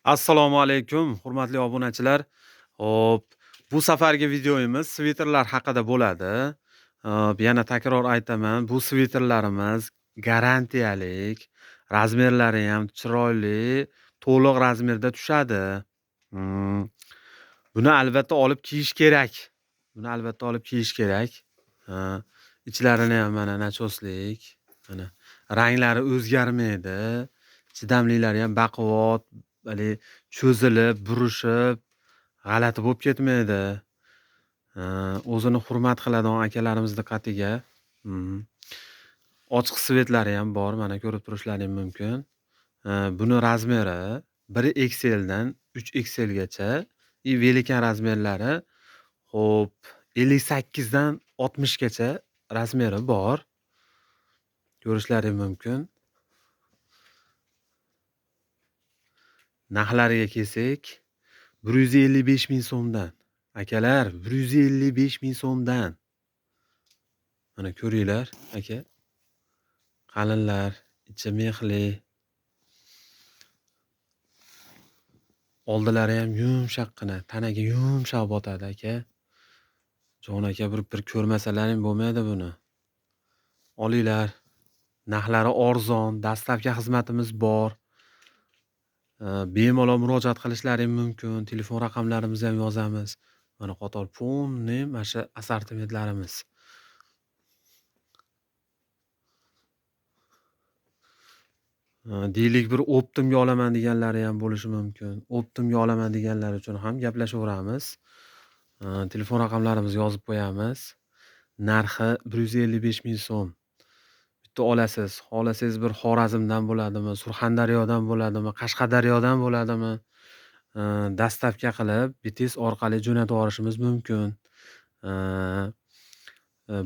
Assalomu alaykum, hurmatli obunachilar. Xo'p, bu safargi videomiz sviterlar haqida bo'ladi. Xo'p, yana takror aytaman, bu sviterlarimiz garantiyalik, razmerlari ham chiroyli, to'liq razmerda tushadi. Buni albatta olib kiyish kerak. Buni albatta olib kiyish kerak. Ichlarini ham mana nachoslik, mana ranglari o'zgarmaydi. Chidamlilari ham baquvvat, haligi cho'zilib, burishib, g'alati bo'lib ketmaydi. O'zini hurmat qiladigan akalarimiz diqqatiga. Ochiq svetlari ham bor, mana ko'rib turishlaring mumkin. Buni razmeri 1 XL dan 3 XL gacha и velikan razmerlari xo'p 58 dan 60 gacha razmeri bor. Ko'rishlaring mumkin. Narxlariga kelsak, 155 ming so'mdan. Akalar, 155 ming so'mdan. Mana ko'ringlar, aka. Qalinlar, ichi mexli. Oldilari ham yumshoqqina, tanaga yumshoq botadi aka. Jon aka bir ko'rmasalaring bo'lmaydi buni. Olinglar. Narxlari arzon, dastavka xizmatimiz bor. Bemalol murojaat qilishlaring mumkin. Telefon raqamlarimizni ham yozamiz. Mana qator polniy mana shu assortimentlarimiz. Deylik bir optimga olaman deganlari ham bo'lishi mumkin. Optimga olaman deganlar uchun ham gaplashaveramiz. Telefon raqamlarimizni yozib qo'yamiz. Narxi 155 ming so'm. Bitta olasiz. Xohlasangiz bir Xorazmdan bo'ladimi, Surxondaryodan bo'ladimi, Qashqadaryodan bo'ladimi, dastavka qilib, BTS orqali jo'natib yuborishimiz mumkin.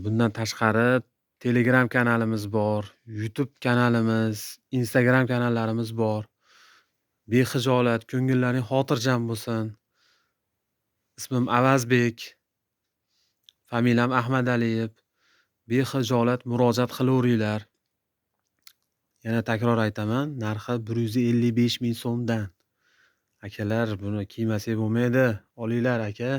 Bundan tashqari Telegram kanalimiz bor, YouTube kanalimiz, Instagram kanallarimiz bor. Bexijolat, ko'ngillaring xotirjam bo'lsin. Ismim Avazbek. Familiyam Ahmadaliyev. Bexijolat murojaat qilaveringlar. Yana takror aytaman, narxi 155 ming so'mdan. Akalar, buni kiymasak bo'lmaydi. Olinglar aka.